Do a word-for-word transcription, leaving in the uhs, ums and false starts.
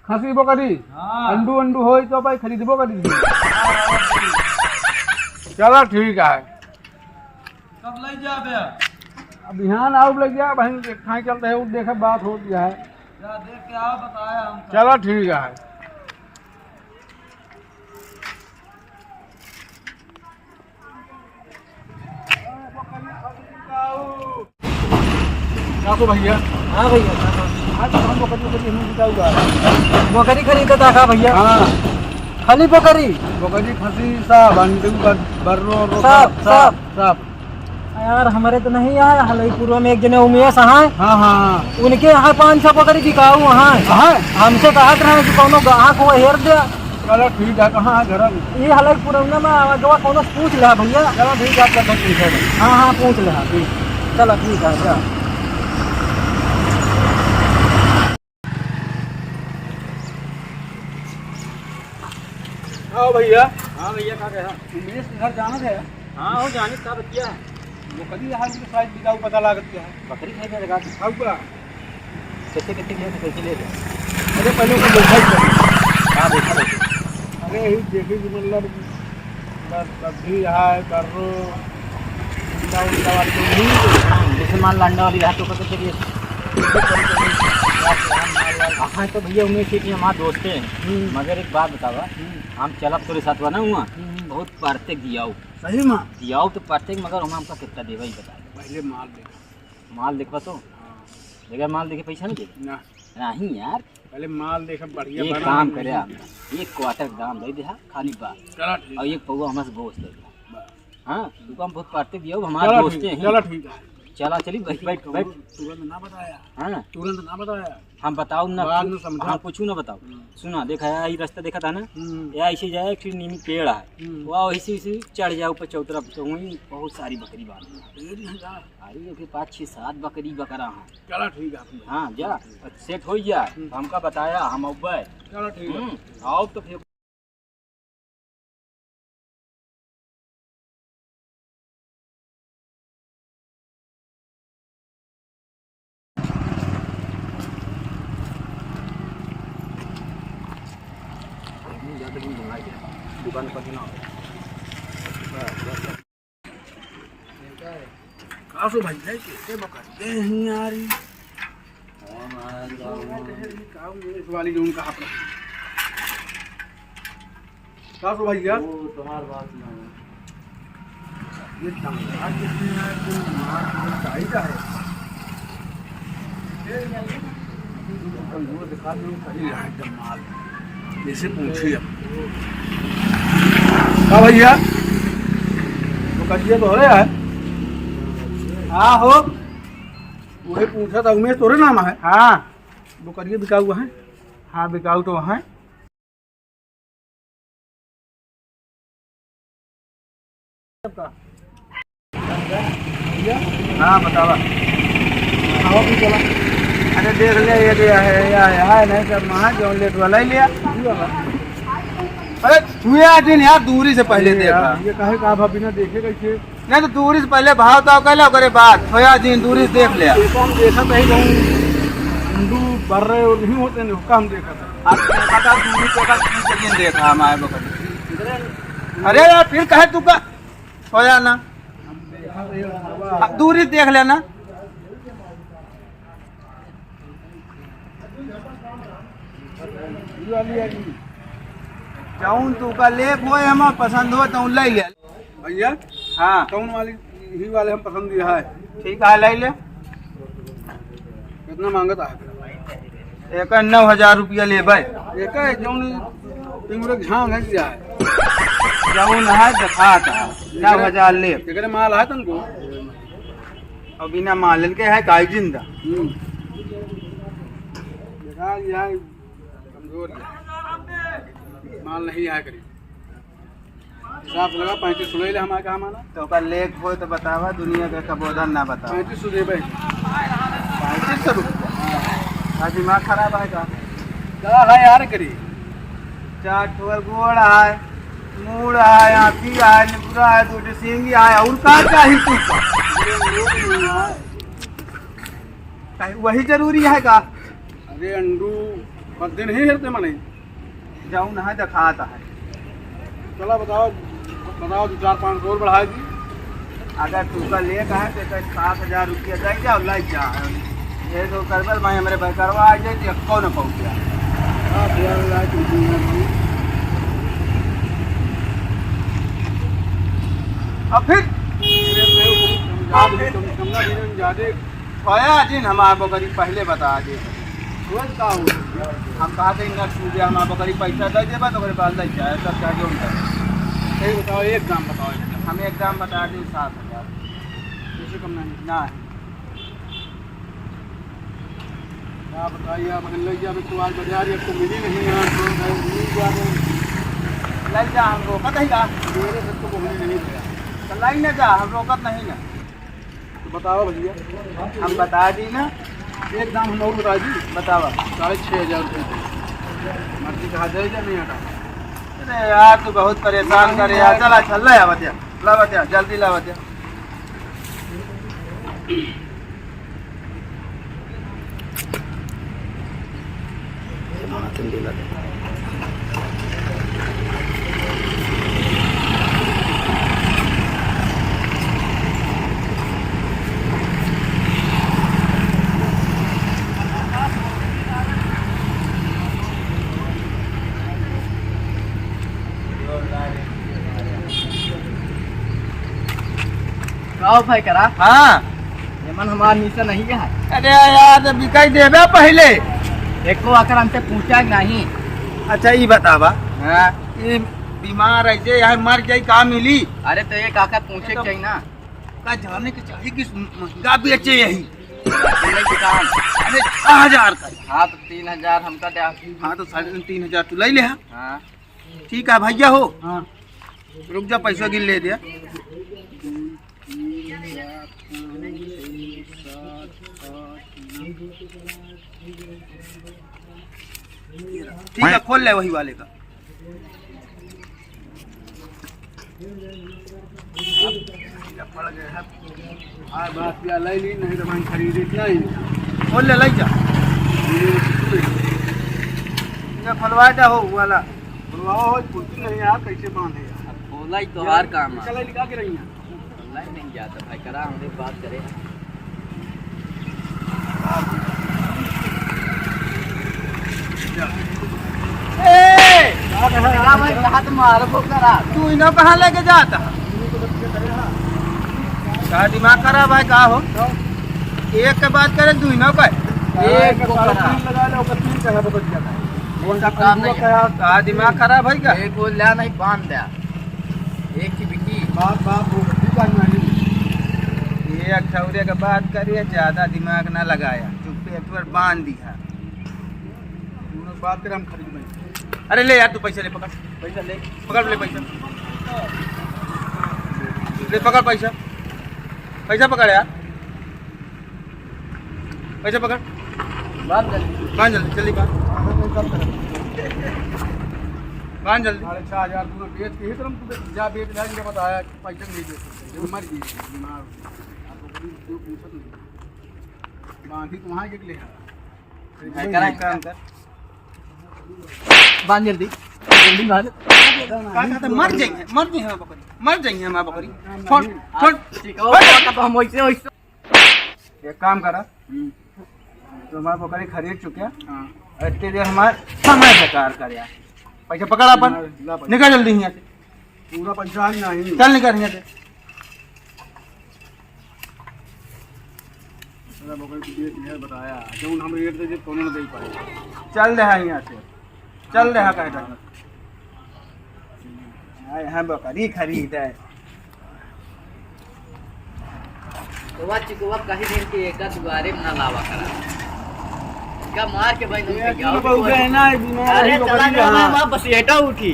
खसी बकरी, हाँ। अंडू अंडू होई तो भाई खरीदबो करी। चला ठीक है। कब ले जाबे? अब बिहान आउब ले जा, बहन के खाए चलते हैं, देखे बात हो गया है। जा देख के आओ, बताया हमका। चला ठीक है। का हो भैया? हाँ भैया, का हो? आज तो हम बकरी, बकरी हम बिकाऊ बा। बकरी खरीदत का भैया? हाँ। खाली बकरी? बकरी, खसी, सब, अंडू, बर-, बर्रो, उर्रो, सब, सब, सब। सब। यार, हमरे तो नहीं आया, हलईपुरवा में एक जने उमेश हैं। हाँ, हाँ। उनके यहाँ पाँच छह बकरी बिकाऊ हैं। हाँ। हमसे कहत रहे कि कौनो गाहक हो, हेर दे। चलो ठीक है, कहाँ है घर? ये हलई पुरौना में आवा, जो कौनो से पूछ ले भैया। चलो ठीक है, आप तब पूछ ले। हाँ, हाँ, पूछ ले। ठीक। चलो ठीक है, जा। आओ भैया। हाँ भैया, का कहा? उमेश के घर जाना है? हाँ, हो जाने का बतिया। वो कभी हाल के साइज बिकाऊ पता लागत क्या है? बकरी खाई जाएगा। खाऊ का? कैसे, कैसे लिया था, कैसे लिया था? अरे, पहले ओकर देखा ही पड़ी। का देखा था? अरे, यही देखे कि मतलब, बस, बस भी है, कर्रो, उल्टा, उल्टा वाली तो नहीं है। हाँ, जैसे मान लो, अंडा वाली रहा तो ओकर कैसे लिए? हाँ, तो भैया, उमेश जी हमारे दोस्ते हैं। हम्म। मगर एक बात बतावा, हम्म। हम चलब तोरे साथ बा ना हुआ, हम्म। बहुत परते दियाऊ। सही में? दियाऊ तो परते, मगर हम हमका कितना देवे ही बता दे। पहले माल देखा। माल देखबा तो? हाँ। बगैर माल देखे पैसा नहीं देबे? ना। नहीं यार। पहले माल देखा, बढ़िया एक बना काम है। करे आप, एक क्वार्टर के दाम दे दे, हाँ, खाली बात। चला ठीक। और एक पौवा हमसे गोश्त दे दे। बस। हाँ, तू काम बहुत पार्टी दिया, हमारे चला दोस्ते ठीक, हैं। चला ठीक है। चला चली, बैठ, बैठ, बैठ। तुरंत ना बताया। हाँ। तुरंत ना बताया। हम बताऊ ना, बाद में समझा। हम कुछ ना बताऊ। हम्म। सुना, देखा यार, ये रास्ता देखा था ना? हम्म। या ऐसे जाए, एक ठे नीम के पेड़ है। हम्म। वह वैसे, वैसे चढ़ जाओ ऊपर चौतरा पे, तो वहीं बहुत सारी बकरी बांधी है। पेड़ नहीं जा। अरे, ओके पाँच, छः, सात बकरी बकरा हैं। चला ठीक है, आप हाँ, जा, सेट हो गया, हम्म। हमका बताया, हम अब्बे। चला ठीक है। हम्म, आओ तो फिर। दुकान पर ना हो। का सो भाई, जाए के, के बकर दे हियारी। हाँ, महाराज, गाँव में। का उमेश वाली जौन कहा अपना। का सो भैया? वो तुम्हार बात ना है। ये टंगड़ा कितने है, कोई मार कोई चाहिए है। जैसे पूछिए। का भैया? वो कटिया तो हो रहा है। हाँ हो। वही पूछा था, उमेश तोरे नाम है? हाँ। वो कटिया बिकाऊ है? हाँ, बिकाऊ तो है। हाँ, बतावा। आओ भी चला। अरे देख ले, ये गया है, या है, नहीं सब महा जौन लेट वाला ही लिया। अरे छुए आज दिन यार, दूरी से पहले ये देखा। यार, ये काहे का भाभी ना देखे कैसे? नहीं तो दूरी से पहले भाव ताव कर ले, ओकरे बाद छुए आज दिन दूरी से देख ले। ये तो हम देखा था ही, जौन हिंदू बर रहे और नहीं होते, नहीं, उसका हम देखा था। आप देखा था, दूरी से का, दूरी से दिन देखा हमारे बगल। अरे यार, फिर कहे तू का? सोया ना। अब दूरी देख लेना। जौन तू का लेब होए, हम पसंद हो, तौन ले ले। भैया, हाँ। कौन वाली? ही वाले हम पसंद दिया है। ठीक है, ले ले। कितना मांगत है? एकर नौ हजार रुपया लेबै। एकर जौन पिंगुरक झांग है, क्या है? जौन है, देखात है। नौ हजार लेब। एकरे माल है तनको? और बिना माल के है, काई जिंदा? हम्म। बेकार, यह कमजोर है। माल नहीं आया करी। हिसाब से लगा, पैंतीस सौ ले ले, हमारे कहाँ माना? तो ओकर लेक होय तो बतावा, दुनिया के कबोधन ना बतावा। पैंतीस सौ देबे। पैंतीस सौ रुपया? हाँ, दिमाग खराब है का? चला है यार करी। चार ठो गोड़ है, मूड़ है, आँखी है, निपुरा है, दो ठो सींगी है, और का चाही तू का? काहे, वही जरूरी है का? अरे अंडू, बस दिन ही हेरते मने। जौन है देखात है। चला बताओ, बताओ दो चार पाँच सौ और बढ़ाई दी। अगर तुमका लेके है तो एकर सात हजार रुपया दे जा और ले जा। ये तो करबल भाई हमरे भाई करवा आ जाए तो एको न पहुँचा। हाँ, भैया, ला के दे यार भाई। अब फिर? अरे, मैं वो समझा दे, समझा दे, समझा दे। भैया जिन हमार बकरी पहले बता दे। रोज का हो? हम कहा थे, "इन्ना सूर्य हमार बकरी पैसा दे देबा, तो ओकरे बाद ले जाए, तब क्या जो उनका।" सही बताओ, एक दाम बताओ। हम एक दाम बता दे, सात हजार। इससे कम नहीं? ना। क्या बताइए, आप ले जाओ, अभी तो आज बाजार, ये तो मिली नहीं यार, तो मैं मिल जावे। ले जा, हम रोकत है का? मेरे से तो बोलने नहीं गया। तो लाई ना जा, हम रोकत नहीं ना। तो बताओ भैया। हम बता दी ना। एक दाम हम और बता दी। बतावा। साढ़े छः हजार रुपये दे। मर्जी कहा जाए या नहीं हटा। अरे यार, तू बहुत परेशान करे यार। चला, चल, ला बतिया, ला बतिया, जल्दी ला बतिया। का हो भाई करा? हाँ। एमन हमार नीचे नहीं है। अरे यार, तो बिकाई देबे पहले। एको आकर हमसे पूछा नहीं। अच्छा, ई बतावा। हाँ। ई बीमार ऐसे यहाँ मर जाई, का मिली? अरे, तो एक आकर पूछे तो के चाहिए ना। का जाने के चाहिए कि महंगा बेचे यही। नहीं दुकान। अरे, छह हजार का। हाँ, तो तीन हजार हमका दे। हाँ, तो साढ़े तीन, तीन हजार तू ले ले। हाँ। ठीक है भैया हो। हाँ। रुक जा, पैसा गिन ले दिया। ठीक है, खोल ले वही वाले का। पड़ गए हैं। हाँ, बात क्या, ले ली, नहीं तो भाई खरीदे इतना ही। खोल ले, ले जा। ये खोलवा दे हो वाला। खोलवाओ हो, खुलती नहीं यार, कैसे बांधे यार? अब खोला ही तो हर काम है। चला निकाल के रही है। नहीं, नहीं जाता भाई, करा हमरे बात करे। ए! का भाई, कहाँ तो मारबो करा? तू इन्हें कहाँ लेके जाता? का दिमाग खराब है का हो? एक के बात करे, तू इन्हें का? एक को करा। लगा ले, ओकर तीन कहे बदल जाता है। कौन सा काम नहीं है। का दिमाग खराब है का? एक को ला नहीं, बांध दे। एक ही बिकी। बाप, बाप, वो भी बात मानी। ये अखौरे के बात करिए, ज्यादा दिमाग ना लगाया, चुप्पे एक बार बांध दिया। तू लोग बात कर, हम खरीद में। अरे ले यार, तू पैसा ले, पकड़। पैसा ले। पकड़ ले पैसा। ले पकड़ पैसा। पैसा पकड़ यार। पैसा पकड़। बांध जल्दी। बांध जल्दी, जल्दी बांध। बांध जल्दी। साढ़े छह हजार पूरा बेच के ही तो हम तुझे जा बेच ले, इनका बताया कि पैसा नहीं दे सकते, जो मर गई, बीमार हो गई। आप लोग जो पूछत नहीं। बांधी तो वहाँ गिर ले। भाई, करा काम कर। बांध जल्दी, जल्दी बांध। का कहता, मर जाइए, मर जाइए हमार बकरी, मर जाइए हमार बकरी। छोड़, छोड़। ठीक है, ओके, तो हम वैसे, वैसे एक काम करा, हम्म। तो हमार बकरी खरीद चुके हैं। हाँ। इतने देर हमार समय बेकार कर यार। पैसा पकड़ अपन। ला, ला पैसा। निकल जल्दी यहाँ से। पूरा पैसा ही नहीं। चल निकल यहाँ से। पूरा बकरी को देख लिया, बताया। जौन हम रेट दे, कौनो ना दे पाए। चल रहा है यहाँ से। चल रहा है, कहता है। आए हैं बकरी खरीदे। तो वा चिकवा कहीं दिन के एक दुआरे में ना लावा करा। का मार के भाई तुम ये क्या बहुत है ना, बीमार अरे है, चला बकरी जाओ, कहाँ? मैं वहाँ बस एटा उठी।